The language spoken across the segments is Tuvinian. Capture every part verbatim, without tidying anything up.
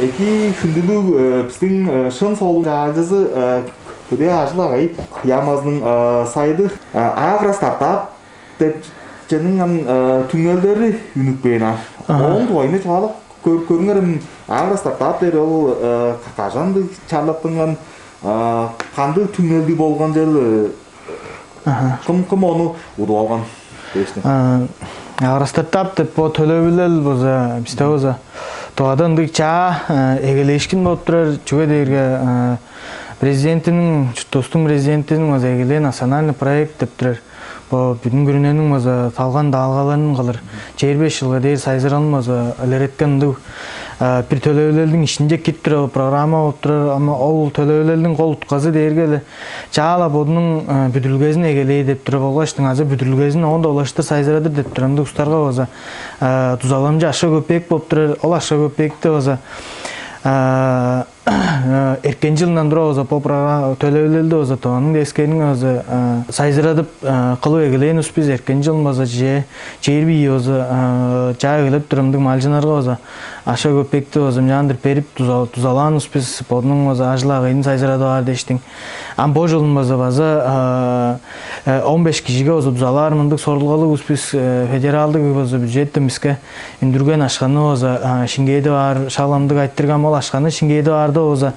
Эки хүндүлүг, э, бистиң, э, шын солун чаажызы, э, көдээ ажыл-агый ямазының, э, сайды, э, Агростартап деп чының ам, э, түңнелдери үнүп кээр. Ооң дугайында чугаалап көрүңерем. Агростартап дээр ол, э, кажан чарлаттынган, э, кандыг түңнелдиг болган чер, э, кым кым ону удуп алган дээштиң. Агростартап деп бо төлевилел болза бисте болза дугада ындыг чаа, э, эгелээшкин болуп турар. Чүге дээрге, э, президентиниң, чуртувустуң президентиниң болза эгелээн национальный проект деп турар. Бо бүдүн күрүнениң болза салган даалгаларын кылыр чээрби беш чылга дээр сайзыралын болза илереткен ындыг, э, бир төлевилелдиң ишинче кирип турар программа болуп турар. Ама ол төлевилелдиң кол утказы дээрге эле чаала бодунуң, э, бүдүрүлгезин эгелээр деп турар болгаштың азы бүдүрүлгезин оон да улаштыр сайзырадыр деп турар ындыг устарга болза, э, дузаламчы акша көпеек болуп турар. Ол акша көпеекти болза, э, э, эрткен чылдан тура болза бо программа төлевилелди болза тооның дескенин болза, э, сайзырадып, э, кылып эгелээн улус бис. Эрткен чыл болза чээ чээрби ийи болза, э, чаа эгелеп турар ындыг малчыннарга болза акша көпеекти болза мынчаандыр берип дузалаан улус бис. Бодунуң болза ажыл-агыйын сайзырадып аар дээштиң. Ам бо чылын база база, э, э, он беш кижиге база дузалаар мындыг сорулгалыг улус бис, э, федералдыг база бюджеттен биске үндүрген акшаны база, э, шиңгээдип аар. Шак ындыг айтырган, ол акшаны шиңгээдип аарда база,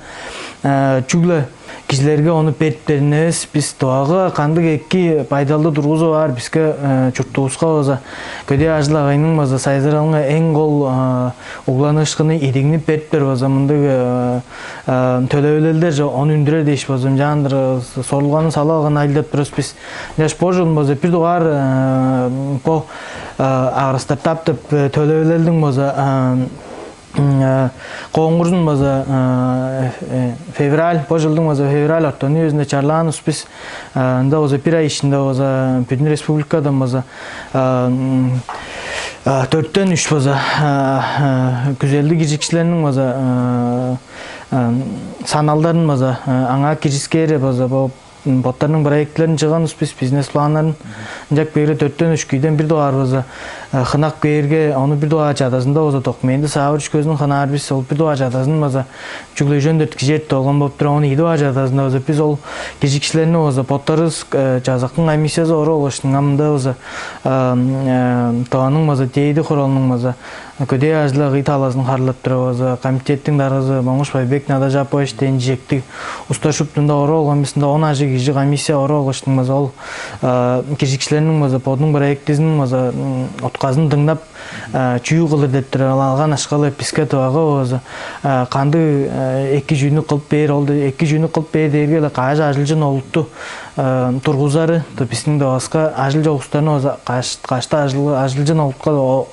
э, чүгле кижилерге ону берип берин эвес, бис дугага кандыг эки байдалды тургузуп аар, биске, э, чуртувуска база көдээ ажыл-агыйның база сайзыралынга эң кол, э, угланыышкыны идигни берип бер база мындыг, э, э, төлевилелдер же ону үндүрер дээш база ынчаандыр, э, сорулганы салып алган айылдап турус бис. Ынчаш бо чылын база бир дугаар, э, бо, э, Агростартап деп, э, төлевилелдиң база, э, м, э, коңгурзун база, э, э, февраль, бо чылдың база февраль ортон үезинде чарлаанывыс бис. Э, ында база бир ай ишинде база бүдүн республикадан база, э, м, э, төрттен үш база, э, э, күзелдиг киржикчилерниң база, э, э, саналдарын база, э, аңаа киржискээри база бо, м, боттарының проектилерин чыгганывыс бис, бизнес-планнарын. Ынчап кээрге төрттен үш кижиден бир дугаар база, э, хынап кээрге, ону бир дугаар чадазында база документи саавыр үшкүзүн хынаар бис, ол бир дугаар чадазын база чүгле үжен дөрт кижи эртип алган болуп турар. Ону ийи дугаар чадазында база бис ол киржикчилерни база боттарывыс, э, чазаккын комиссиязы оруп алгаштың, ам мында база, э, э, Тываның база дээди хуралының база көдээ ажыл-агый талазын харылап турар база комитеттиң даргазы Моңгуш Байбек Надажапович дээн чижектиг улустар шупту ында оруп алган бис. Ында он ажыг кижи комиссия оруп алгаштың база ол, э, киржикчилерниң база бодунуң проектизиниң база, м, утказын дыңнап, э, чүү кылыр деп турар, алган акшалар биске, Тывага база, э, кандыг, э, эки чүүнү кылып бээр, ол де-, эки чүүнү кылып бээр дээрге эле каш ажылчын олутту, э, тургузары, то бистиң Тывавыска ажыл чок улустарны база каш-, кашты ажыл-, ажылчын олутка о-,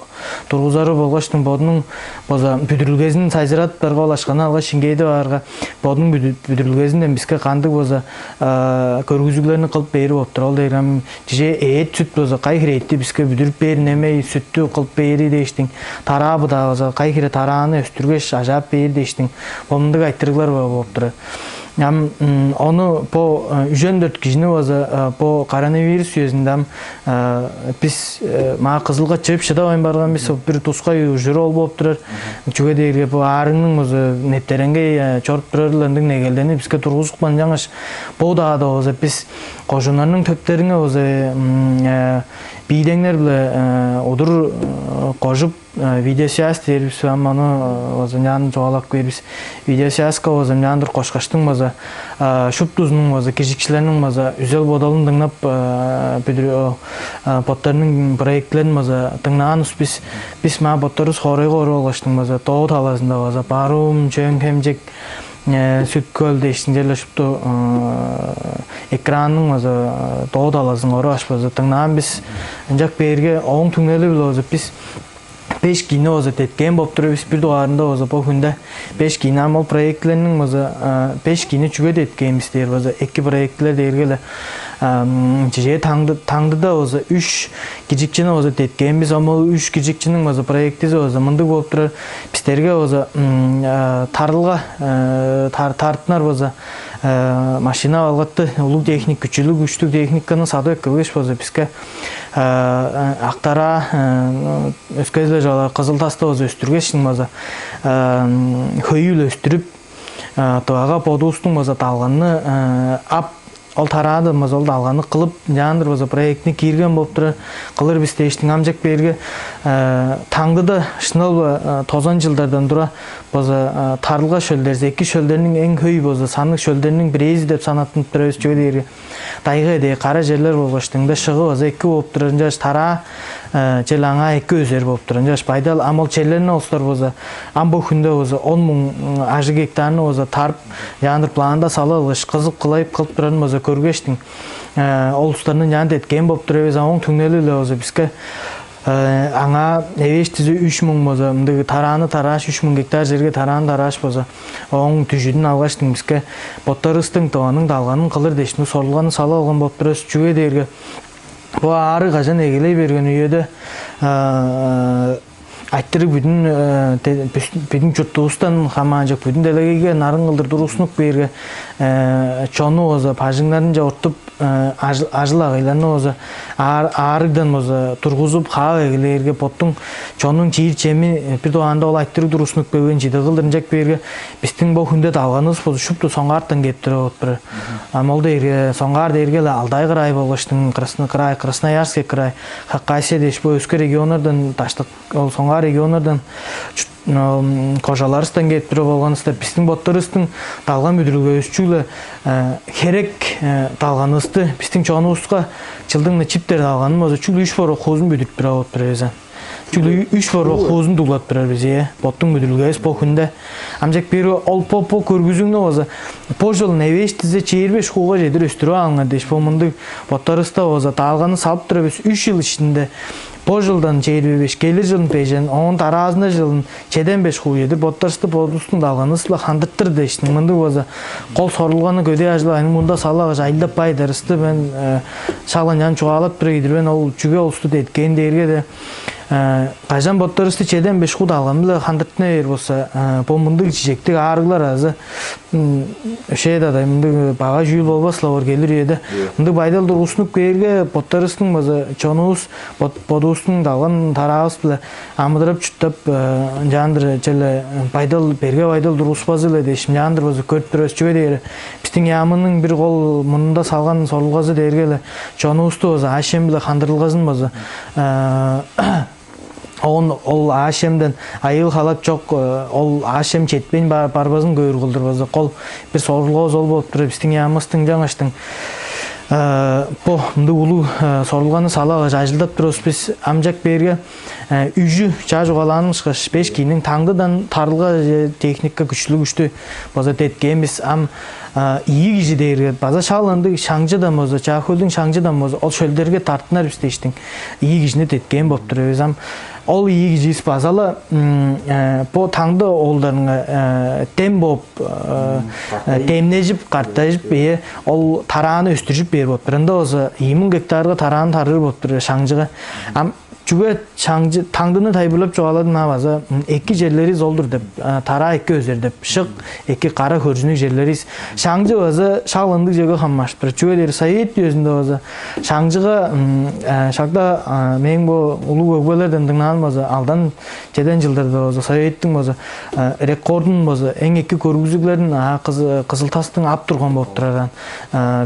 тургузары болгаштың бодунуң база бүдүрүлгезин сайзырадып барга, ол акшаны алгаш шиңгээдип аарга, бодунуң бүдү-, бүдүрүлгезинден биске кандыг база, э, көргүзүглерни кылып бээри болуп тур. Ол дээрге ам чижээ, эът, сүт болза кай хире эътти биске бүдүрүп бээр немей, сүттү кылып бээри дээштиң, тараа-быдаа болза кай хире тарааны өстүргеш ажаап бээр дээштиң, бо мындыг айтырыглар бо-, болуп турар. Ам, м, ону бо, э, үжен дөрт кижини база, э, бо коронавирус үезинде ам, э, бис, э, маа Кызылга чыып шыдавайн барган бис, бир тускай ужур ол болуп турар. Чүге дээрге бо аарыгның база нептереңгей, э, чоруп турар-ла ындыг негелдени биске тургузупкан. Ынчангаш бо удаада база бис кожууннарның төптеринге база, м, э, биидеңнер-биле, э, удур, э, кожуп, э, видеосвязь дээр бис, ам аны, э, база ынчаан чугаалап кээр бис. Видеосвязька база ынчаандыр кошкаштың база, э, шуптузунуң база киржикчилерниң база үзел-бодалын дыңнап, э, бүдүрү-, э, боттарының проектилерин база дыңнаан улус бис. Бис маа боттарывыс хоорайга оруп алгаштың база Тоо талазында база Барыын, Чөөн-Хемчик, э, Сүт-Хөл дээштиң черле шупту, э, экранның база, э, Тоо талазын оруп алгаш база дыңнаан бис. Ынчап кээрге ооң түңнели-биле база бис беш кижини база деткээн болуп тур бис. Бир дугаарында база бо хүнде беш кижини, ам ол проектилерниң база, э, беш кижини чүге деткээн бис дээр база эки проектилер дээрге-ле, Чижээ, таңды таңдыда болза үш кижикчини болза деткээн бис. Омол үш кижикчиниң болза проектизи болза мындыг болуп турар. Бистерге болза тарылга тартынар болза машина алгатты, улуг техник, күчүлүг, күчтүг техниканы садып эккелгеш болза, биске актараа өскезиле чола кызыл тасты болза өстүргештиң болза хөйүл өстүрүп, дугага бодувустуң болза далганны ап, ол тараадын болза ол далганны кылып, ынчаандыр болза проектине киирген болуп турар. Кылыр бис дээштиң амчак берге таңдыда шынал тозан жылдардан тура болза тарылга шөлдерзи эки шөлдерниң эң хөй болза санныг шөлдерниң бирээзи деп санаттынып турар эвес чүге дээрге дайга эдээ кара черлер болгаш дыңда шыгы база эки болуп турар ынчаш тараа чел аңаа эки өзер болуп турар ынчаш байдал ам ол черлерни олустар болза ам бо хүнде болза он муң ажыг гектарны болза тарып яандыр планда сала ылгыш кызып кылайып кылып турарын болза көргештиң ол улустарны ынчаан деткен болуп тур эвес оң түңнели эле болза биске аңаа эвээш дизе үч муң болза мындыг тарааны тарааш үч муң гектар жерге тарааны тарааш болза оң дүжүдүн алгаштың биске боттарыстың тываның далганын кылыр дешни сорулганы сала алган болуп турабыз. Чүге дээрге бо аары кажан эгелей берген үеде айтырыг бүдүн бүдүн чуртувустан хамаанчок бүдүн делегейге нарын кылдыр тургуснук бээрге чону болза бажыңнарынча уттуп ажыл агыйларны болза аарыгдан болза тургузуп хаап эгелээрге боттуң чонуң чиир чеми бир дугаанда ол айтырыг тургуснук берген чиде кылдыр ынчак бээрге бистиң бо хүнде далганывыс болза шупту соңгаартан кеп туруп отур. Ам ол дээрге соңгаар дээрге-ле Алтай кырай болгаштың Красноярский край, Хакасия дээш бо өске регионнардан даштык ол соңгаар регионнардан кожаларыстан кээп тура болгонувуста бистиң боттарывыстың далган бүдүрүлгевис чүгле херек далганывысты бистиң чонувуска чылдың чиптер далганын болза чүгле үч боро хуузун бүдүрүп тура болуп тур эвес. Чүгле үч боро хуузун дуглап турар бис ээ. Боттуң бүдүрүлгевис бо хүнде амчак бир ол бо бо көргүзүңнү болза бо жыл невеш дизе чээрбеш хууга чедир өстүрүп алыңар дээш бо мындыг боттарывыста болза даалганы салып тура бис үч жыл ишинде бо жылдан чээрби беш келир жылын бежен оон дараазында жылын чеден беш хуу чедир боттарысты бодувустуң даалганывыс-биле хандыртыр дээштиң мындыг болза кол сорулганы көдээ ажыл айның мурда салаагаш айылдап байдарысты мен шаглан чан чугаалап тура кидирбен ол чүге улусту деткээн дээрге де кажан боттарывысты чеден беш хуу даалган-биле хандыртына бээр болза бо мындыг чижектиг аарыглар азы шээ-даа мындыг бага чүүл болбас-ла боор келир үеде мындыг байдал тургуснуп кээрге боттарывыстың база чонувус бодувустуң далган тараавыс-биле амыдырап чурттап ынчаандыр черле байдал берге байдал тургуспазы-ла дээш ынчаандыр база көрүп турар чүве дээри бистиң яамының бир кол мурнунда салган сорулгазы дээрге-ле чонувусту база аъш-чем-биле хандырылгазын база оон ол аъш-чемден айыыл халап чок ол аъш-чем четпейн барбазын көөр кылдыр база кол бир сорулгавыс ол болуп турар бистиң яамывыстың жаңаштың бо мындыг улуг сорулганы сала кылгаш ажылдап турувус бис амчак бээрге үжү чаа чугаалааным ышкаш беш кийиниң таңдыдан тарылга техника күчлүг күштү база деткээн бис ам ийи кижи дээрге база шал ындыг шаңчыдан база чаа хөлдүң шаңчыдан база ол шөлдерге тартынар бис дээштиң ийи кижини деткээн болуп тур эвес ам ол ийи киживис база-ла бо таңды оолдарынга дем бооп демнежип картажып бие ол тарааны өстүржүп бээр болуп тур ында болза ийи муң гектарга тарааны тарыыр болуп тур шаңчыга ам чүге шаңчы таңдыны тайылбырлап чугааладым а база эки черлери золдур деп тараа эки өзер деп шык эки кара хөрзүнүг черлерис шаңчы база шак ындыг чеге хаммаашып турар чүге дээрге совет үезинде база шаңчыга шагда мээң бо улуг өгбелерден дыңнаан база алдан чеден жылдарда база советтиң база рекордун база эң эки көргүзүглерин кызыл тастың ап турган болуп турар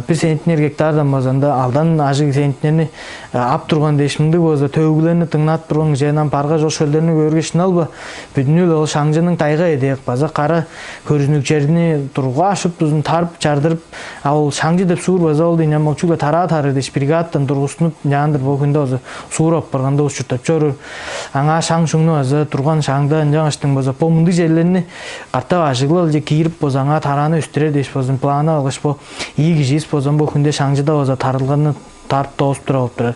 бир центнер гектардан база ында алдан ажыг центнерни ап турган дээш мындыг база төвүглерни дыңнап турган кижи анан баргаш ол шөлдерни көөрге шынал ба бүдүнү ол шаңчының тайга эдээк база кара хөрүнүк черни тургаш шуптузун тарып чардырып а ол шаңчы деп суур база ол дейн ол чүгле тараа тарыыр дээш бригададан тургустунуп ынчаандыр бо хүндө база суур алып барганда ус чурттап чоруур аңаа шаң шуңну база турган шаңда ынчангаштың база бо мындыг черлерни катап ажыглал же киирип база аңаа тарааны өстүрер дээш база планы алгаш бо ийи киживис база бо хүнде шаңчыда база тарылганы тарып доозуп тура болуп турар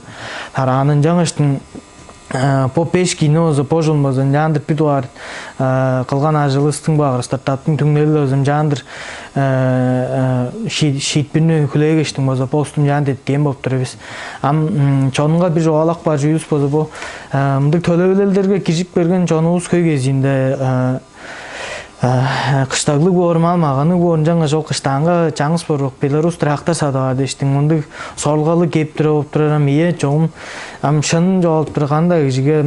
тарааны ынчангаштың Бо беш кийини болза, бо чылын болза ынчаандыр бир дугаар кылган ажылывыстың, бо агростартаптың түңнели болза ынчаандыр шиитпирни хүлээгээштиң болза, бо улусту ынчаан деткээн болуп тур бис. Ам чонунга бир чугаалап каар чүвевис болза, бо мындыг төлевилелдерге киржип берген чонувус хөй кезиинде кыштаглыг боор, мал-маганныг боор, ынчангаш ол кыштаанга чаңгыс борук белорус трактор садып аар дээштиң мындыг сорулгалыг кээп турар болуп турар. Ам ийе, чогум ам шынын чугаалап турганда, кижиге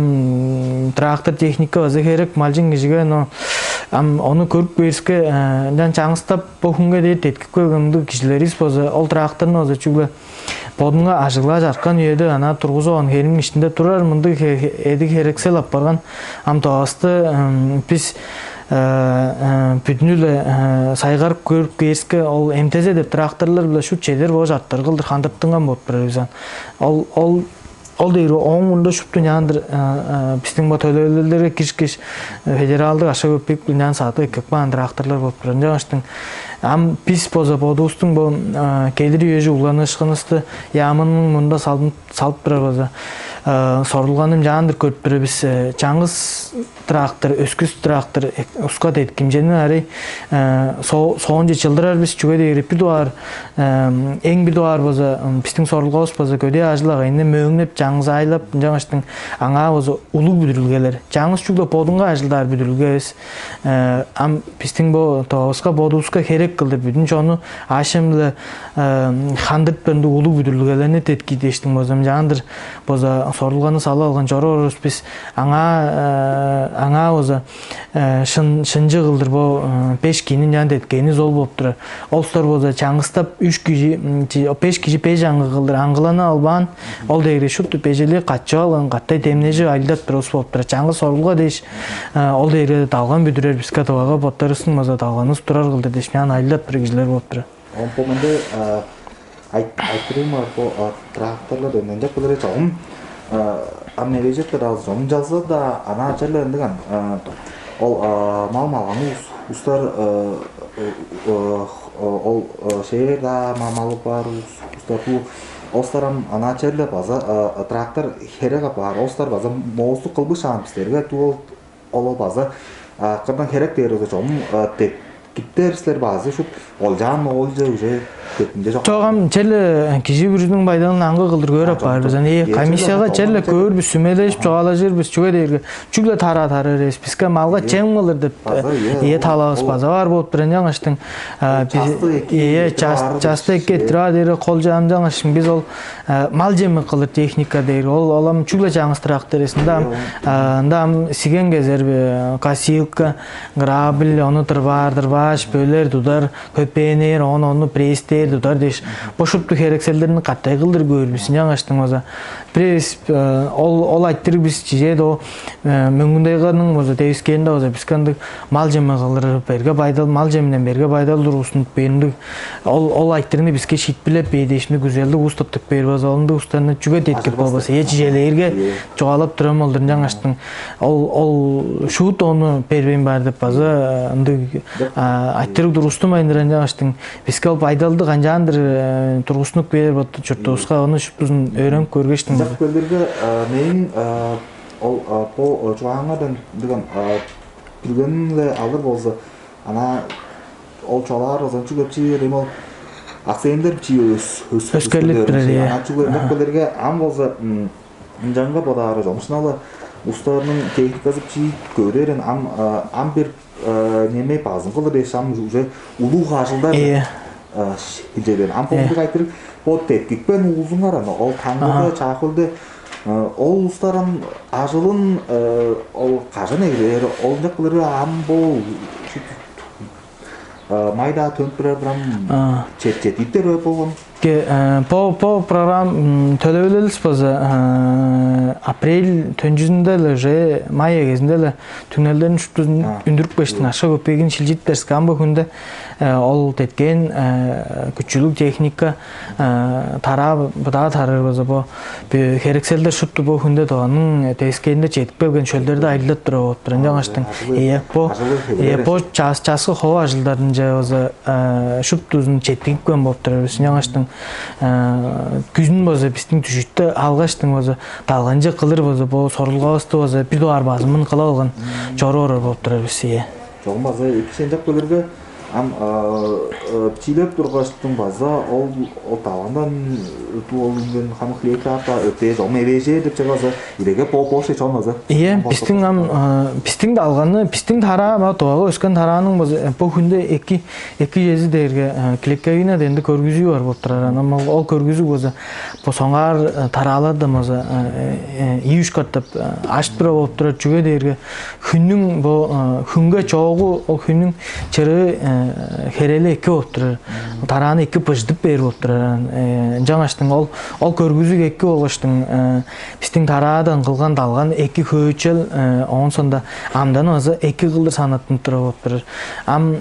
трактор, техника база херек, малчын кижиге, но ам ону көрүп кээривиске, ынчан чаңгыстап бо хүнге дээр деткип келген мындыг кижилеривис болза, ол тракторну болза чүгле бодунга ажыглааш арткан үеде ана тургузуп алган хериниң иштинде турар мындыг эдиг херексел апарган. Ам Тывавысты бис бүдүнү-ле сайгарып көрүп кээривиске, ол МТЗ деп тракторлар-биле шуут чедер боош арттыргылдыр хандырттынган болуп турар бис ам. Ол ол ол дээрге ооң мурнунда шупту ынчаандыр бистиң бо төлевилелдерге киришкеш, федералдык акша-көпеек ынчаан садып эккеп каан тракторлар болуп турар. Ынчангаштың ам бис болза бодувустуң бо келир үежи угланыышкынывысты яамының мурнунда салып салып турар болза, сорулганы ынчаандыр көрүп турар бис. Чаңгыс трактор, өскүс трактор, уска деткимчени арай соонче чылдырар бис. Чүге дээрге бир дугаар, эң бир дугаар болза, бистиң сорулгавыс болза көдээ ажыл-агайны мөөңнеп, чаңзайлап, ынчангаштың аңаа болза улуг бүдүрүлгелер. Чаңгыс чүгле бодунга ажылдаар бүдүрүлге эвес. Ам бистиң бо Тывавыска, бодувуска херек кылдыр бүдүн чонну аъш-чем-биле хандырып бериндиг улуг бүдүрүлгелерни деткий дээштиң болза, ынчаандыр болза сорулганы салып алган чоруп орувус бис. Аңаа аңаа болза шын шынчы кылдыр бо беш кижини ынчаан деткенивис ол болуп турар. Ол улустар болза чаңгыстап үш кижи, беш кижи беш аңгы кылдыр аңгыланып албаан. Ол дээрге шупту бежелээ катчып алган, катай демнежип ажылдап турар улус болуп турар. Чаңгыс сорулга дээш, ол дээрге далган бүдүрер, биске Тывага боттарывыстың болза далганывыс турар кылдыр дээш, мынчаан ажылдап турар кижилер болуп турар. Омпо менде айтырыым бар, бо тракторлар өненчек билер чогум ам невежеттер алза чогум чалза-даа, ана черле ындыган ол мал малганныг устар, ол шээр-даа мал малы бар устар, бу остар ам ана черле база трактор херек апаар, остар база моостук кылбышаан бистерге, дуу ол ол база кырдан херек дээр болза чогум деткиптер силер база шут олчаан оолче уже бетинде чок. Чок, ам черле кижи бүрүзүнүң байдалын аңгы кылдыр көөр апаар бис. Аны комиссияга черле көөр бис, сүмележип чугаалажыр бис. Чүге дээрге чүгле тараа тарыыр эвес, биске малга чем кылыр деп ие талавыс база бар болуп турар. Ынчангаштың часты эки эттирип аар дээрге кол чаамчаңгаштың биз ол мал чеми кылыр техника дээр. Ол олам чүгле чаңгыс трактор эсинде ам ында ам сиген кезер, косилка, грабель, ону тырбаар, тырбааш, бөлер, тудар, көпээнээр, оон ону пресстээр, тудар дээш, бо шупту херекселдерни катай кылдыр көөр бис. Ынчангаштың база пресс ол ол айтырыг бис чижээ до Мөңгүндайганың база девискээринде база биске ындыг мал чеми кылыр берге байдал, мал чеминден берге байдал тургустунуп бээр ындыг. Ол ол айтырыгны биске шиитпирлеп бээр дээш, мындыг күзелдиг улус тыптып бээр база ол ындыг улустарны чүге деткип болбас? Эчи чижээлээрге чугаалап турам олдур. Ынчангаштың ол ол шуут ону бербейн баар деп база ындыг айтырыг тургустунмайн-дыр. Ынчангаштың биске ол байдалды канчаандыр тургустунуп бээр бот чуртувуска, ону шуптузун өөренип көргештиң. Жак белдерге мээң ол бо чугааңардан ындыган билгенин-ле алыр болза, ана ол чугаалаар болза, чүгле чиир эми ол аксендер чиир өскерлип турар. Ана чүгле ындак белерге ам болза ынчанга бодаар болза, ушунала устарының техниказы чиир көөрен ам ам бир неме базын кылыр дээш, ам уже улуг ажылдар. Илчеден ам бомдуг айтырыг бо деткикпен уузуңар аны ол таңдыда чаакылды ол улустар ам ажылын ол кажан эгелээр, ол ынчак кылыры ам бо майда төнүп турар бир ам четчетииптер бе болгон. По по программа төлөөлелис база апрель төнчүзүндө эле уже май эгезинде эле түңнелдерин шуптузун үндүрүп кештин ашка көпегин шилчитип берске ам бу хүндө ол деткен күчүлүг техника тараа быдаа тарыыр база бу херекселдер шупту бу хүндө Тываның тескээринде чедип келген шөлдерде айылдап тура болуп тур. Ынчангаштың э бу э бу час часкы хова ажылдарынча база шуптузун четтигип көн болуп тур. Ынчангаштың Күзүн база бистиң дүжүттү алгаштың база далганчы кылыр база бо сорулгавысты база бир дугаар базымын кылып алган чоруп орар болуп турар бис, ийе. Чогум база эки ченчак билирге, ам бичиилеп тургаштың база ол, ол далгандан туу ол үнген хамык хлеб каапта өтээ чогум эвээжээр деп чыгаза, илеге бо бош чон база. Ийе, бистиң ам бистиң далганы, бистиң тараа, ма дугага өскен тарааның база бо хүнде эки эки чези дээрге клековина дегенде көргүзүү бар болуп турар. Ам ол көргүзүү база бо соңгаар тарааларда база ийи-үш катап ажып тура болуп турар. Чүге дээрге хүннүң бо хүнге чоогу, ол хүннүң чырыы херели эки болуп турар. Тарааны эки быждып бээр болуп турар. Ынчангаштың ол ол көргүзүг эки болгаштың бистиң тараадан кылган далган эки хөөчел, оон сонда амдан база эки кылдыр санаттынып тура болуп турар. Ам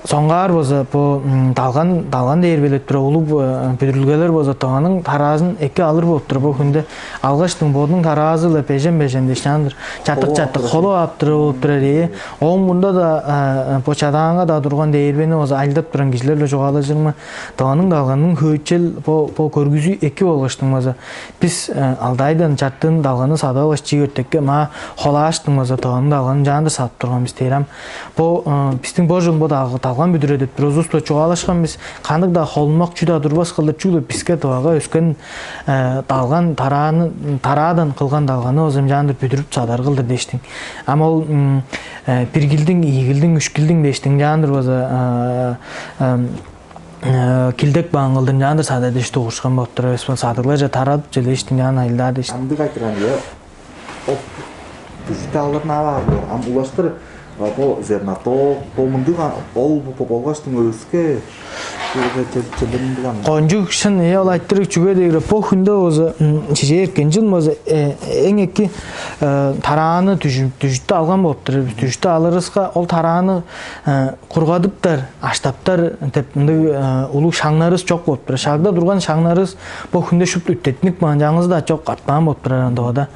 соңгаар база бо далган далган дээр белет тура улуг бүдүрүлгелер база тываның тараазын эки алыр болуп тур. Бо хүнде алгаштың бодунуң тараазы-ла бежен бежен дешнандыр чаттык чаттык холуп ап тура болуп турар, ээ. Ооң мурнунда-даа бо чадаанга-даа турган дээрбени база айлдап турган кижилер-биле чугаалажырымга, тываның далганның хөөчел бо бо көргүзүү эки болгаштың база бис Алтайдан чартыын далганы садып алгаш, чиик өртекке маа холааштың база тываның далганын чаандыр садып турган бис дээр ам. Бо бистиң бо чыл бо далган бүдүрер деп бир узуспа чугаалашкан бис. Кандыг-даа холунмак чүү-даа турбас кылдыр, чүгле биске тывага өскен далган тарааны тараадан кылган далганы база ынчаандыр бүдүрүп садар кылдыр дээштиң. Ам ол бир килдиң, ийи килдиң, үш килдиң дээштиң ынчаандыр база килдек баан кылдыр ынчаандыр сада дээш дугурушкан болуп тур эвес бе? Садыгларже тарадып чүлээштиң ынчаан айылдаар дээш. Андыг айтырган, ийе. Ол дүжүт алырын ап аар боор. Ам улаштыр бо зерноток, бо мындыг ол болгаштың өске черлеринде ам. Кончуг шын, ээ, ол айтырыг. Чүге дээрге бо хүнде база чижээ эрткен чыл база эң эки тарааны дүжүттү алган болуп тур. Дүжүттү алырыска ол тарааны кургадыптар, аштаптар деп мындыг улуг шаңнарывыс чок болуп тур. Шагда турган шаңнарывыс бо хүнде шупту үттеттинип каан, чаңгызы-даа чок, катпаан болуп турар андыгада.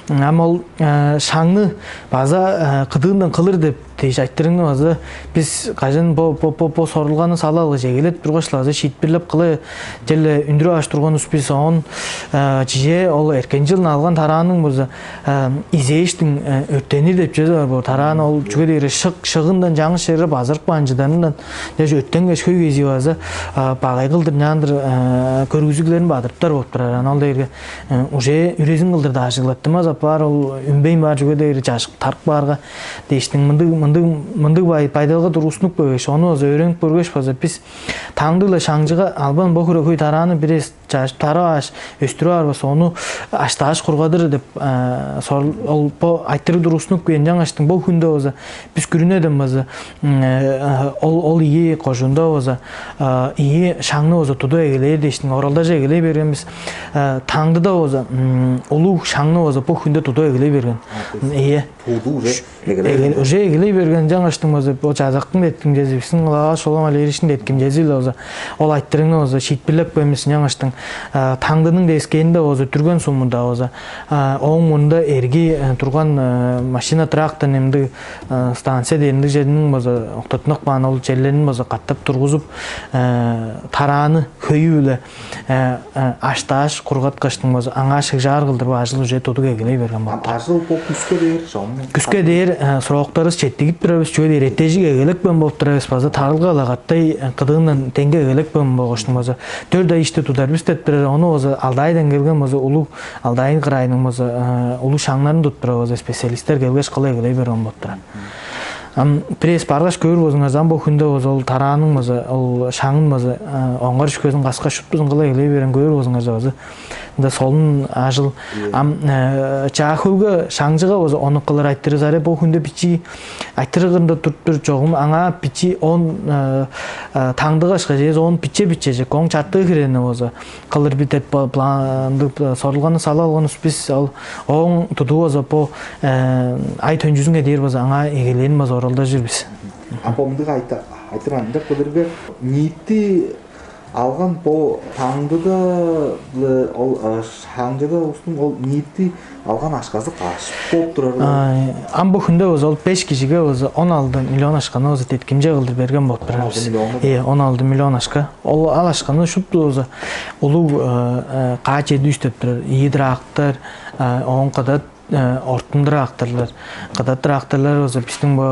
Ам ол шаңны база кыдыындан кылыр деп дээш айтырыңны база бис кажан бо бо бо бо сорулганы сала алгаш эгелеп тургаш-ла база шиитпирлеп кыла черле үндүрүп аш турганывыс бис. Оон чижээ ол эрткен чылын алган тарааның база изээштиң өрттенир деп чүвези бар боор. Тараан ол чүге дээрге шык шыгындан чаңгыс черге базырып каан чыдарындан дээш өттенгеш хөй кезии база багай кылдыр ынчаандыр көргүзүглерин бадырыптар болуп турар. Ана ол дээрге уже үрезин кылдыр даажыглаттымас апаар ол үнбейн баар чүге дээрге чажык тарып каарга дээштиң мындыг мындыг мындыг байдалга тургустунуп көргеш, ону база өөренип көргеш база бис таңдыг-ла шаңчыга албан бо хире хөй тарааны бир эс чажып тарып ааш өстүрүп аар база ону аштааш кургадыр деп ол бо айтырыг тургустунуп кээн. Жаңаштың бо хүндө база бис күрүнеден база ол ол ийи кожуунда база ийи шаңны база тудуп эгелээр дээштиң оралдажа эгелей берген бис. Таңдыда база улуг шаңны база бо хүндө тудуп эгелей берген. Ийе. Тууду уже эгелей берген. Жаңаштың база бо чазактың деткимчези, биздин кылаага шолом алеришин деткимчези-ле база ол айтырыңны база шиитпирлеп коймусун. Жаңаштың таңдының дескенинде база түрген сумунда база ооң мурнунда эрги турган машина, трактор эмдиг станция дээринде жеринин база октотунуп каан ол черлерин база каттап тургузуп, тарааны хөйү-биле аштааш кургаткаштың база аңаа шыгжаар кылдыр бо ажыл уже тудуг эгелей берген болуп тур. Ажыл бо күскө дээр чогум. Күскө дээр сроктарыбыз четтигип турабыз, чүге дээр эртежик эгелеп бен болуп турабыз база тарылга-ла каттай кыдыындан теңге эгелеп бен болгаштың база төрт ай ишти тудар бис деп турар. Ону база Алтайдан келген база улуг Алтайын кырайының база улуг шаңнарын туттура база специалисттер келгеш кыла эгелей берген болуп турар. Ам бирээс баргаш көөр болзуңарза, ам бо хүндө база ол тарааның база ол шаңын база оңгар үшкөзүн каскаш шуптузун кыла эгелей берген көөр болзуңарза база ында солун ажыл. Ам чаа хөлгө шаңчыга база ону кылыр айтырыс аре бо хүндө бичии айтырыгында туруптур чогум аңаа бичии он таңдыгашка же он биче бичеже коң чартыы хирени база кылыр бир деп пландыг сорулганы салып алганывыс бис. Ол ооң тудуу база бо ай төнчүзүнге дээр база аңаа эгелээн база оралдажыр бис. А бо мындыг айтырган ындак билирге ниити Алган бо таңдыда-биле ол шаңчыда улустуң ол ниити алган акшазы каш болуп турар? Ам бо хүнде болза ол беш кижиге болза он алты миллион акшаны болза деткимче кылдыр берген болуп турар бис. Э, он алты миллион акша. Ол ал акшаны шупту болза улуг каа чеди үстеп турар. Ийи трактор, оон кыдат ортун тракторлар, кыдат тракторлар болза бистиң бо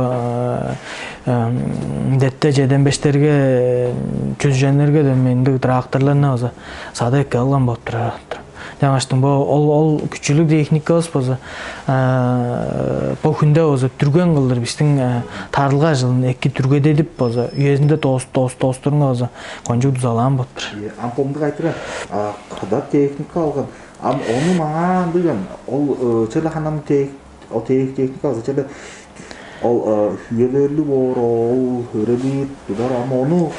детте чеден бештерге, чүзеннерге дөмейиндиг тракторларны болза сада эки алган болуп турар. Жаңаштың бо ол ол күчүлүг техникабыз болза бо хүнде болза түрген кылдыр бистиң тарылга ажылын эки түргедедип болза үезинде доос доос доостурунга болза кончуг дузалаан болуп тур. Ам помдук айтыран кыдат техника алган. Ам ону маңаа ындыган ол черле ханам тех ол тех техника база черле ол хүелээрлиг боор, ол өрелиир тудар. Ам ону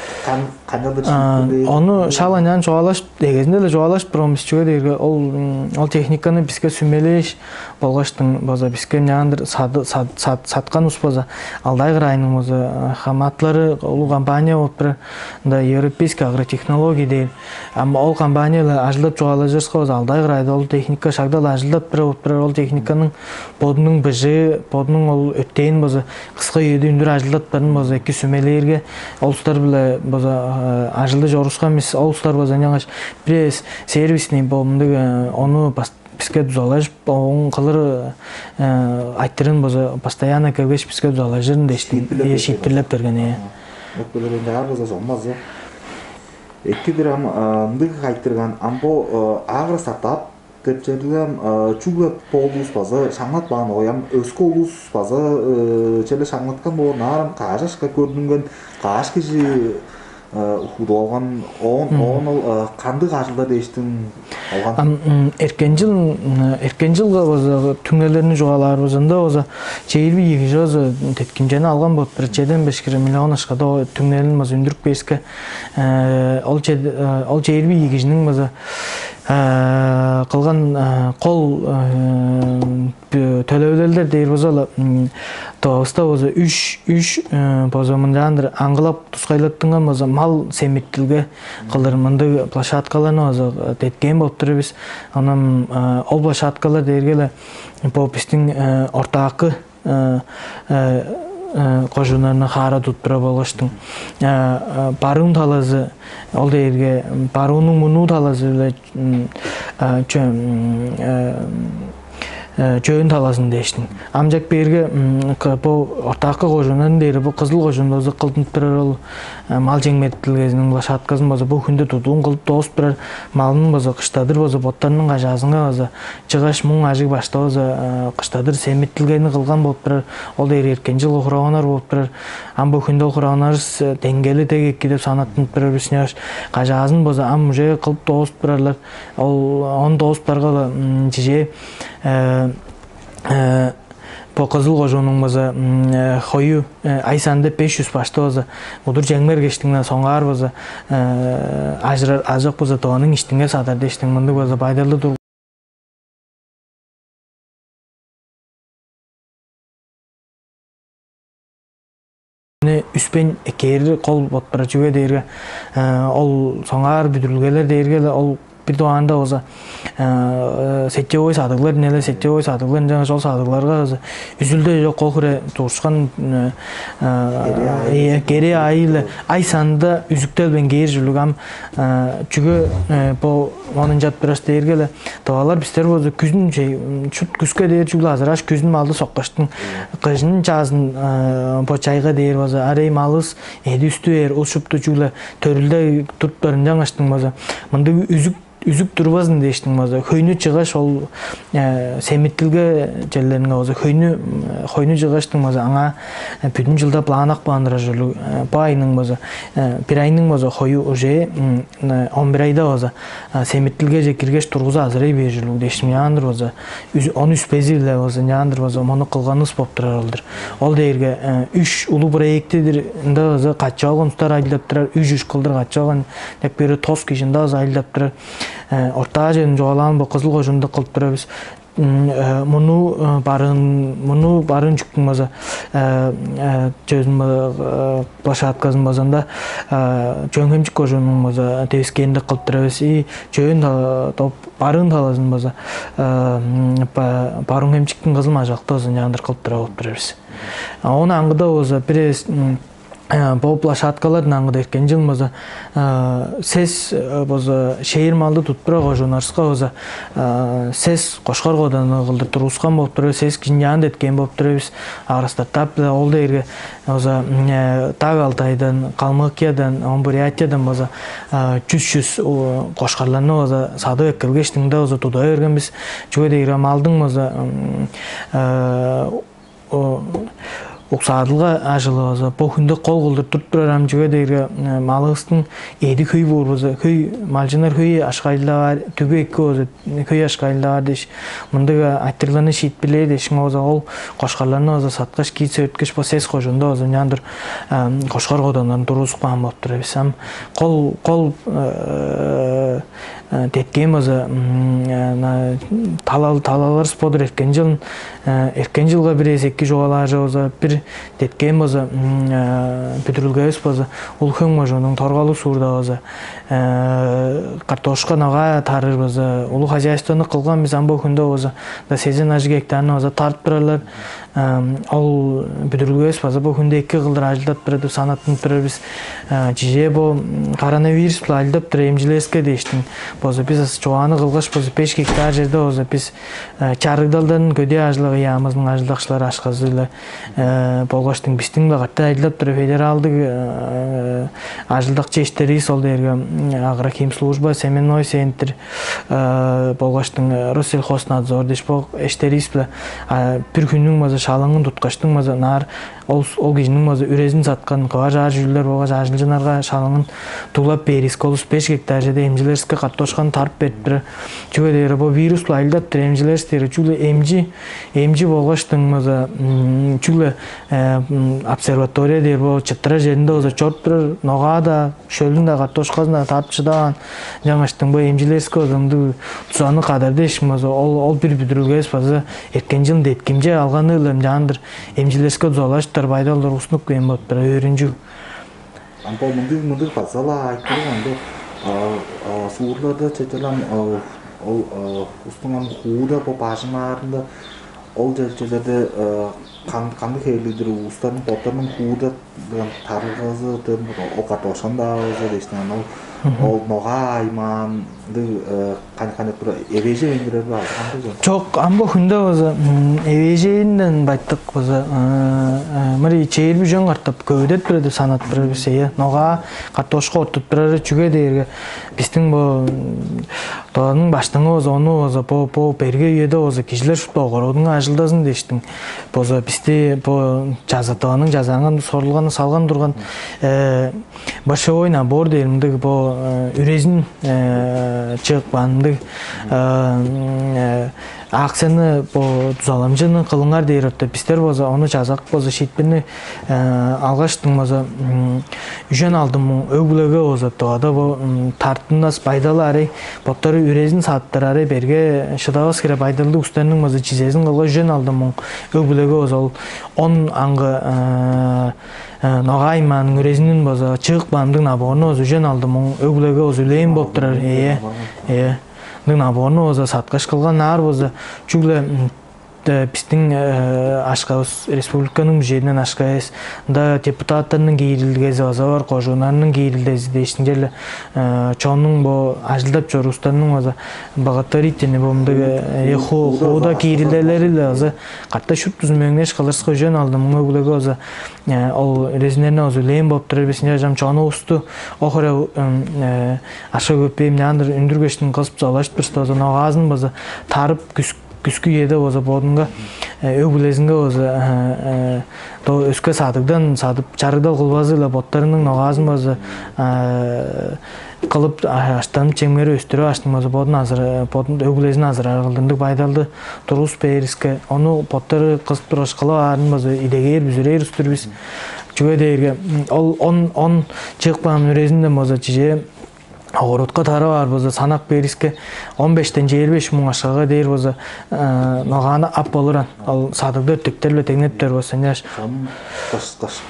канчалдыр шиитпирлээр? Ону шала няан чугаалаш эгезинде эле чугаалаш бромис чүге дээрге ол ол техниканы биске сүмелээш болгаштың база биске няандыр саткан ус база Алдай кырайының база хамаатлары улуг компания болуп турар. Ында европейский агротехнология дээр. Ам ол компанияла ажылдап чугаалажырска база Алдай кырайда ол техника шагдал ажылдап тура болуп турар. Ол техниканың бодунуң быжыы, бодунуң ол өттээн база кыска үеде үндүр ажылдап барын база эки сүмелээрге ол устар биле база ажылды чорускан эмес. Ол устар база ынчангаш бир сервисный бо мындыг ону биске дузалажып, ооң кылыр айтырын база постоянно келгеш биске дузалажырын дээштиң шиитпирлеп берген. Өкпелер ынчаар база зоммазы. Эки-дир ам ындыг айтырган ам бо агростартап деп черлем чүгле бо улус база шаңнатпаан оям өскө улус база черле шаңнаткан боор наарам каажашка көрдүнген кааш кижи Удуалган оон оон ол кандыг ажылдар дээштиң алган? Эркен жыл эркен жылга база түңнелерни чугаалаар база ында база чээрби ийи кижи база теткимчени алган болуп бир чеден беш кире миллион ашкада түңнелин база үндүрүп кээске ол ол чээрби ийи кижиниң база кылган кол төлевлелдер дээр база Тывавыста база үш үш база мынчаандыр аңгылап тускайлаттынган база мал семиттилге кылыр мындыг площадкаларны база деткээн болуп тур бис. Анан ол площадкалар дээрге эле бо биздин ортаакы кожууннарына хаара туттура болгаштың баруун талазы ол дээрге баруунуң мунуу талазы биле чөөн талазын дээштиң. Амчак берге бу ортаакы кожууннарын дээри бу кызыл кожуунда ызык кылдынып турар ол мал чеңметтилгезиниң площадказын база бу хүндө тудуун кылып доозуп турар малын база кыштадыр база боттарының кажаазынга база чыгаш муң ажыг башта база кыштадыр семиттилгени кылган болуп турар. Ол дээри эркен жылга хураганнар болуп турар. Ам бу хүндө ол хураганнарыс деңгели дег эки деп санаттынып турар бис. Кажаазын база ам уже кылып доозуп турарлар. Ол он доозуптарга чижээ бо кызыл кожуунуң база хою ай санында беш жүз башты база удур чеңмер кештиңден соңгаар база ажырар ажок база дооның иштинге садар дештиң мындыг база байдалды тур. Үспен эккээрир кол бот бара чүге дээрге ол соңгаар бүдүрүлгелер дээрге ол бир дугаанда болза сетевой садыглар неле сетевой садыглар ынчангаш ол садыгларга үзүлдө жок кол хире туушкан керээ айы эле ай санында үзүктелбейн кээр ужурлуг ам чүге бо ону ынчап турас дээрге эле тывалар бистер болза күзүн чут күскө дээр чүгле азырааш күзүн малды соккаштың кыжын чаазын бо чайга дээр болза арей малыс эди үстү бээр ушупту чүгле төрүлде туруптар ынчангаштың болза мындыг үзүк үзүк турбазын дээштиң база хөйнү чыгаш ол семиттилге черлеринге база хөйнү хойну чыгаштың база аңаа бүдүн жылда планак баандырар ужурлуг бу айның база бир айның база хою уже он бир айда база семиттилгеже киргеш тургуза азырай бээр ужурлуг дээшим яандыр база он үспези-биле база яандыр база мону кылганыбыз болуп турар олдур. Ол дээрге үч улуу проектидир ында база качып алган устар айылдап турар үч үч кылдыр качып алган деп бери тос кижи ында база айылдап турар. Ортаа черин чугаалаан бо кызыл кожунда кылып турабыз. Муну барын муну барын чүктүң база чөзүн площадказын базанда Чөөн-Хемчик кожуунуң база девискээринде кылып турар эвес. И чөөн барын талазын база Барыын-Хемчиктиң Кызыл-Мажалыкта база ынчаандыр кылып турар болуп турар эвес. Ону аңгыда база бир эвес бо площадкалардан аңгыда эрткен чыл база сес база шээр малды туттура кожууннарывыска база сес кошкар коданы кылдыр тургускан болуп тур эвес, сес кижини ынчаан деткен болуп тур эвес. Арастатап ол дээрге база Даг Алтайдан, Калмыкиядан, оон Бурятиядан база чүс-чүс кошкарларны база садып эккелгештиң-даа база тудуп берген бис. Чүге дээрге малдың база уксаадылга ажылы база бо хүнде кол кылдыр туруп турар. Ам чүге дээрге малывыстың эъди хөй боор болза, хөй малчыннар хөй ашкайлаар, дүгү эки болза, хөй ашкайлаар дээш, мындыг айтырларны шиитпирлээр дээш, база ол кошкарларны база саткаш, киит сөөрткеш, бо сес кожуунда база ынчаандыр кошкар коданнарын тургузуп каан болуп тур эвес. Ам кол кол деткээн база талал талаларыс бодур эрткен жылын эрткен жылга бир эвес эки чугаалаар чок болза, бир деткээн база бүдүрүлгевис база улуг хөң бажының торгалыг суурда база картошка, ногаа тарыр база улуг хозяйствону кылган бис. Ам бо хүндө база да сезен ажыг гектарны база тарып турарлар. Ол бүдүрүлгевис база бо хүндө эки кылдыр ажылдап турар деп санаттынып турар бис. Чижээ бо коронавирус-биле ажылдап турар эмчилеривиске дээштиң болза, бис чугааны кылгаш болза, беш гектар черде болза бис чарыгдалдан көдээ ажылыгы яамызының ажылдакчылары ашказы-биле болгаштың бистиң-биле катты ажылдап турар федералдыг ажылдакчы эштеривис, ол дээрге Агрохимслужба, Семенной центр болгаштың Россельхознадзор дээш бо эштеривис-биле бир хүннүң база шалыңын туткаштың база ынаар ол ол кижиниң база үрезин саткан кывар-чаар чүүлдер болгаш ажылчыннарга шалыңын дулап бээривиске, олус беш гектар черде эмчилеривиске картошканы тарып берип турар. Чүге дээрге бо вирус-биле ажылдап турар эмчилеривис дээрге чүгле эмчи эмчи болгаштың база чүгле обсерватория дээр бо чыттырар черинде база чоруп турар. Ногаа-даа, шөлүн-даа, картошказын-даа тарып шыдаваан. Ынчангаштың бо эмчилеривиске база ындыг дузаны кадар дээш база ол ол бир бүдүрүлгевис база эрткен чылын деткимче алганы-биле ынчаандыр эмчилеривиске дузалажыптар байдал тургустунуп кээн болуп турар, өөрүнчүг. Ам бо мындыг мындыг база-ла айтырыг ам бо суурларда чечелам ол устуң ам хууда бо бажыңаарында ол чечелерде кандыг хевирлиг-дир, улустарның боттарының хууда тарылгазы ол картошканы-даа алза дээштиң, ана ол ол ногаа аймаандыг кайнап кайнап тура эвежевейн турар бе азы кандыг чон? Чок, ам бо хүндө база эвежээнден байтык база мыри чээрби үжен катап көвүдеп турар деп санап турар бис. Эе, ногаа картошка оттуп турары чүге дээрге бистиң бо Тываның баштыңы болза, ону болза бо бо берге үеде болза кижилер шупту огородунга ажылдазын дээштиң болза, бисти бо чаза Тываның чазаанган сорулганы салган турган башевой набор дээр мындыг бо үрезин чыгып каан мындыг акцияны бо дузаламчыны кылыңар дээр орта, бистер болза ону чазак болза шиитпирни алгаштың болза үжен алды муң өг-бүлеге болза Тывада бо тартынмас байдалы арай боттары үрезин садыптар арай берге шыдавас хире байдалдыг устарның болза чизезин кылгаш үжен алды муң өг-бүлеге болза ол он аңгы ногаай маанның үрезинин болза чыык баамдыг наборну болза үжен алды муң өг-бүлеге болза үлээн болуп турар. Ээ, ээ. Ындыг наборну болза саткаш кылган аар болза чүгле бистиң ашкавыс республиканың бюджетинен ашка эвес, ында депутаттарның киирилгези база бар, кожууннарның киирилгези дээштиң черле чоннуң бо ажылдап чоруустанның база благотворительный бо мындыг хууда киирилделери-ле база катта шуптузун мөңнеш кылырска үжен алды муң өг-бүлеге база ол резиннерни база үлээн болуп турар бисинче ажам чонувусту охура ашка көппейм няандыр үндүргештин кызып залаштыр база ногаазын база тарып күс күскү үеде болза бодунга өг-бүлезинге болза то өске садыгдан садып чарыгдал кылбазы-ла боттарының ногаазын болза кылып аштанып чемгери өстүрүп аштың болза бодун азыр бодун өг-бүлезин азырар кылдындыг байдалды тургус бээриске ону боттары кызып тургаш кылып аарын болза идегээр бүзүрээр устур бис. Чүге дээрге ол он он чыгып каан үрезинден болза чижээ огородка тарап аар болза, санак бериске он бештен чээрби беш муң акшага дээр болза, ногааны ап болуран. Ол садыгда өттүктер биле деңнептер болза, ынчаш. Чон кыш кыш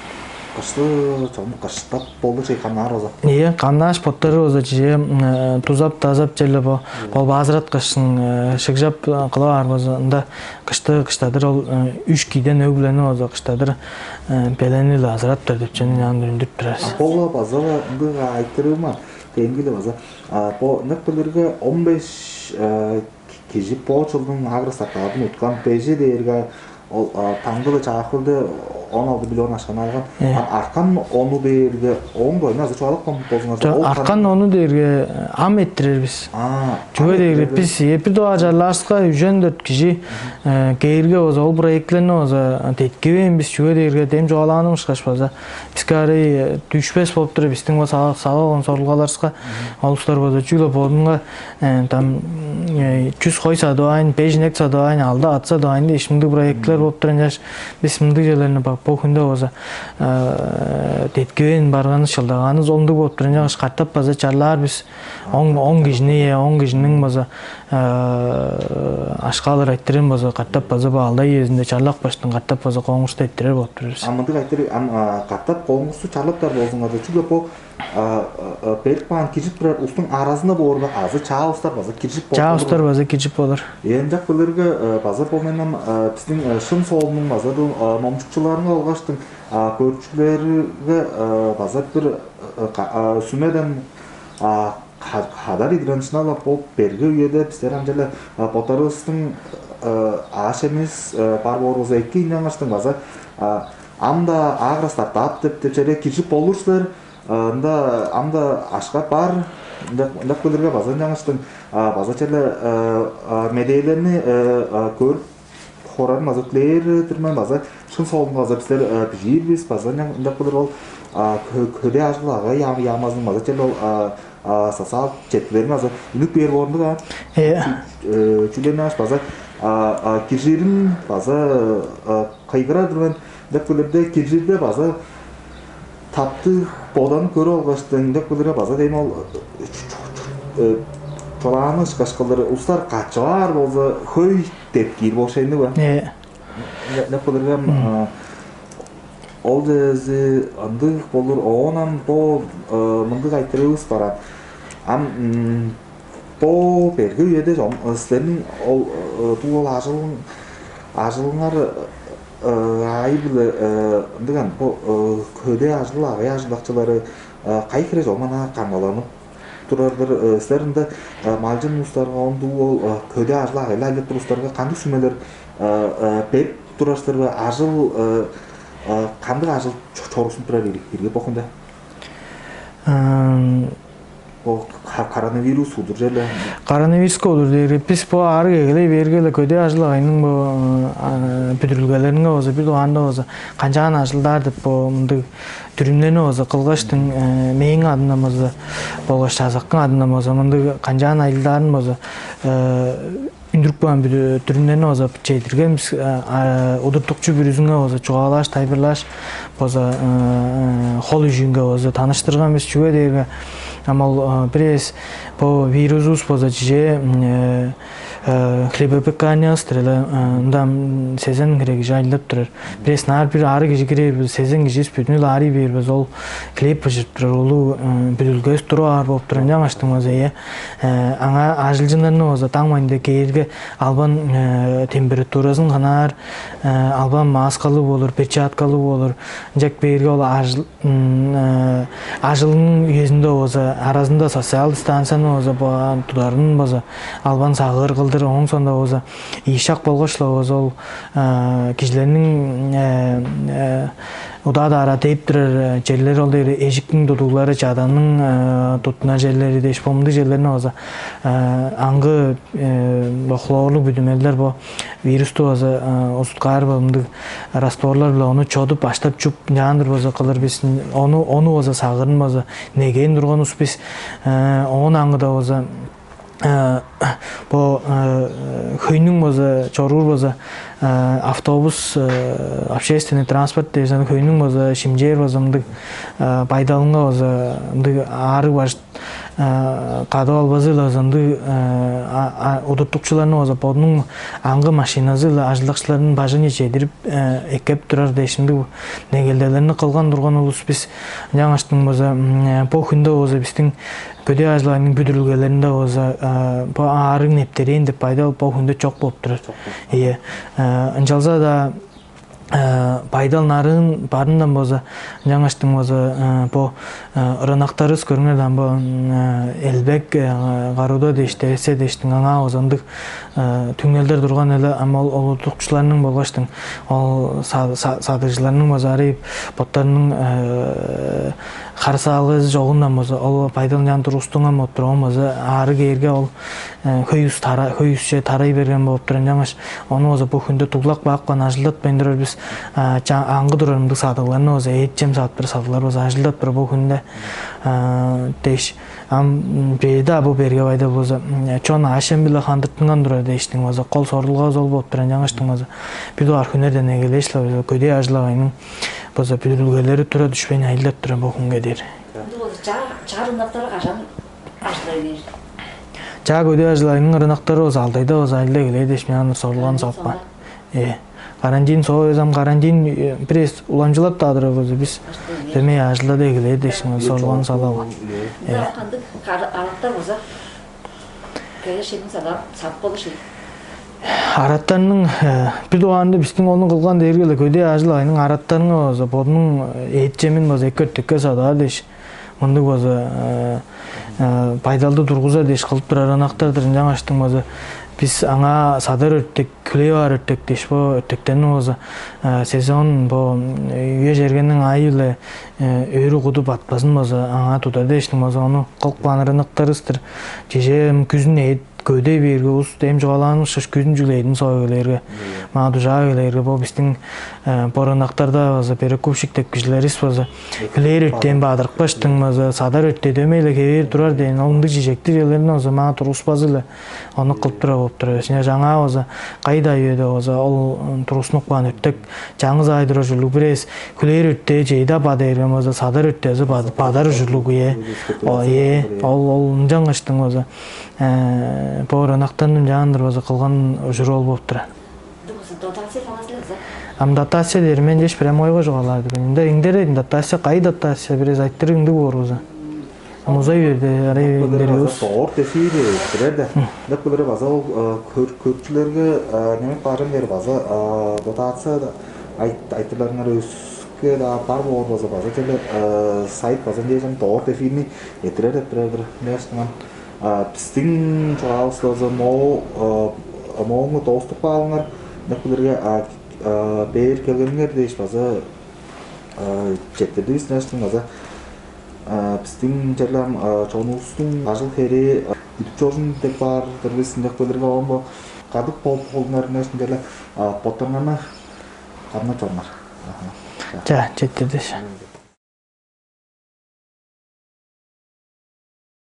кышты чон кыштап болур чей камнаар болза. Ийе, камнааш боттары болза чие тузап дазап черле бо болбаазырат кышын шыгжап кылып аар болза, ында кышты кыштадыр ол үш кийден өг билени болза кыштадыр белени-ле азыраптар деп чүнү ынчаан үндүрүп турарыс. Пола база ындыг айтырыыма деңгиле база бо ынак билирге он беш кижи бо чылдың агростартаадын уткан бежи дээрге ол таңдылы чаакылды он алты миллион ашкан алган. Арткан ону дээрге оң дойну азы чугаалап болзуңар. Арткан ону дээрге ам эттирер бис. Чүге дээрге бис эпир доо ажарлаарска үжен дөрт кижи кээрге болза ол проектилерни болза деткивейн бис. Чүге дээрге дем чугаалааным ышкаш база биске ары дүшпес болуп тур. Бистиң бо сава болгон сорулгаларыска олустар болза чүгле бодунга там чүс хой садып аайн, беш инек садып аайн, алды ат садып аайн дээш мындыг проектилер болуп тур. Ынчаш бис мындыг черлерни бак бо хүнде болза деткивейн барганыбыз, чылдаганыбыз ол ындыг болуп тур. Ынчангаш катап база чарлаар бис. Он кижини, он кижиниң база ашкаалар айтырын база катап база бо алдай үезинде чарлак баштың катап база коңгусту эттирер болуп турар бис. А мындыг айтыр ам катап коңгусту чарлаптар болзуңар чүгле бо берип каан киржип турар устуң аразында боорга азы чаа устар база киржип болур. Чаа устар база киржип болур. Ээн жак билерге база бо менен биздин шын соолунуң база номчукчуларынга алгаштың көрчүлерге база бир сүмеден кадар идирен шыналап болуп берги үеде бистер амчале боттарывыстың ааш эмис бар боорувуза эки ынчангаштың база ам-да агро стартап деп деп черге киржип болур силер. Ында ам-да ашка бар. Ындак билирге база ынчангаштың база черле медээлерни көрүп хорарын база дилээр-дир мен база шын соолунга база бистер бижиир бис база ынчан ындак билир ол көдээ ажыл агай яамазының база черле ол социал четкилерин база үнүп бээр боорунду-га. Чүлениаш база кижирин база кыйгырар-дыр мен деп билирде кижирде база таптыг боданып көрүп алгаштың деп билире база дейм ол чолааны ышкаш кылдыр устар качып аар болза хөй деп киир болушайны ба? Деп билиргем ол дээзи ындыг болур. Оон ам бо мындыг айтырыыбыс баран. Ам бо берге үеде силерниң ол дуу ол ажылың ажылыңар аайы-биле ындыган бо көдээ ажыл агай ажылдакчылары кайы хире чогуман камгаланып турар-дыр. Силер ында малчын улустарга ондуг ол көдээ ажыл агайлы айлап турустарга кандыг сүмелер берип турар силер бе? Ажыл кандыг ажыл чоруксунуп турар ирги бокунда? Бо коронавирус удур черле. Коронавируска удур дээрге бис бо аарыг эгелей бээрге-ле көдээ ажыл агайның бо бүдүрүлгелеринге болза бир дугаарында болза канчаан ажылдаар деп бо мындыг дүрүмнени болза кылгаштың мээң адындан болза болгаш чазаккың адындан болза мындыг канчаан ажылдаарын болза үндүрүп каан бүдү дүрүмнерни база чедирген бис удуртукчу бүрүзүңө база чугаалааш тайылбырлааш база хол үжүүнге база таныштырган бис. Чүге дээрге ам ол бир эвес бо вирусубус база чижээ хлебопекарнялыстыр эле ында сезен хире кижи ажылдап турар. Бир эвес наар бир ары кижи кирер бир сезен кижибиз бүтүнү аарый бээр база ол хлеб быжырып турар улуу бүдүлгес туруп аар болуп турар. Ынчангаштың база аңаа ажылчыннарны база таң маанында кээрге албан температуразын ханаар, албан маскалыг болур, перчаткалыг болур. Ынчак бээрге ол ажылның үезинде база аразында социал дистанцияны база тударын база албан сагыыр кылдыр. Ооң соонда база ийшак болгаш-ла база ол кижилерниң удаа-даа ара дээп турар черлер ол дээр эжиктиң тудуглары, чаданның туттунар черлери дээш бо мындыг черлерни база аңгы бо хлорлуг бүдүмелдер бо вирусту база узуткаар бо мындыг растворлар биле ону чодуп, аштап чуп, ынчаандыр база кылыр бис. Ону ону база сагырын база негээн турган ус бис. Оон аңгыда база бо хөйнүң база чоруур база автобус, общественный транспорт дээрзен хөйнүң база шимчээр база мындыг байдалынга база мындыг аарыг баш кадып албазы-ла ызындыг удуртукчуларны болза бодунуң аңгы машиназы-ла ажылдакчыларын бажыңче чедирип эккеп турар дээшимдиг негелделерни кылган турган улус бис. Ынчангаштың болза бо хүнде болза бистиң көдээ ажыл-агыйның бүдүрүлгелеринде болза бо аарыг нептерээн деп байдал бо хүнде чок болуп турар. Ийе. Ынчалза-даа байдал нарын барындан болза, ынчангаштың болза бо ырынактарывыс көрүңер даан бо элбек каруда дээш, дээсе дээштиң аңаа болза ындыг түңнелдер турган эле, ам ол олуртукчуларның болгаштың ол садыгжыларның болза арай боттарының харсаалгазы чогундан болза ол байдал ынчаан тургустунган болуп турган болза аарыг ээрге ол хөй ус тара хөй усче тарай берген болуп турар. Ынчангаш ону болза бу хүнде дуглак баапкан ажылдатпайн турар бис. Аңгы турар мындыг садыгларны болза эът чем саат бир садыглар болза ажылдап тур бу хүнде дээш. Ам бээде бу берге байда болза чон аашем биле хандыртынган турар дээштиң болза кол сорулгавыс ол болуп турар. Ынчангаштың болза бир дугаар хүннерден эгелээш-ле көдээ ажыл-агайның болза бүдүрүлгелери тура дүшпейн айылдап турар бу хүнге дээр. Ындыг болза чаа чаа ырынактары кажан ажылдай бээр? Чаа көдээ ажыл-агыйның ырынактары болза алдайда болза айылда эгелээр дээш мынчаандыр сорулган салыпкан. Э, карантин соо эзам карантин бир эс уламчылап таадыр болза бис дөмей ажылда да эгелээр дээш мынча сорулган салып. Э, кандыг арактар болза келешиниң садап сап болуш. Араттарның бир дугаарында бистиң ону кылган дээрге эле көдээ ажыл-агайның араттарынга болза бодунуң эът чемин болза эки өртекке садаар дээш мындыг болза байдалды тургузар дээш кылып турар ынактар-дыр. Ынчангаштың болза бис аңаа садар өртек, хүлээп аар өртек дээш бо өртектерни болза сезон бо үе чергенниң аайы-биле өрү куду батпазын болза аңаа тудар дээштиң болза ону кылып каан ырынактарывыс-тыр. Чеже күзүн эът көдей бээрге ус дем чугаалаан ышкаш күзүн чүгле эдин соой келээрге маа дужаа келээрге бо бистиң бо ырынактарда база перекупщик деп кижилеривис база хүлээр өртээн баадырыкпаштың база садар өртээ дөмей-ле кевээр турар дээн ол ындыг чижектиг черлерин база маа тургуспазы-ла ону кылып тура болуп тура бис. Ынча жаңаа база кайда үеде база ол тургуснуп каан өртек чаңгыс аай турар ужурлуг бир эвес хүлээр өртээ чейда бада эрген база садар өртээзи бадар ужурлуг ие. О ие ол ол ынчангыштың база боор ынактан ынчаандыр база кылган ужуру ол болуп турар. Ам дотация дээр мен дээш прямойго чугаалаар деп ында иңдерейн дотация кай дотация бирээс айтырыг ындыг боор база. Ам узай берди арай иңдериус. Доор десири бирер да. Деп билер база ол көрчүлөргө немек баарын бер база дотация айтырларыңар өскө да бар боор база база деле сайт база дээжем доор десирни этирер деп бирер бир. Бистиң чугаавыс база мооңу дооступ каалыңар деп билерге бээр келгениңер дээш база четтирдивис ынчаштың база бистиң черле ам чонувустуң ажыл херээ үдүп чорзун деп баар дырбыс ынчак билерге оон бо кадык болуп холуңар ынчаштың черле боттарыңарны кадына чорнар. Ча четтирдиш.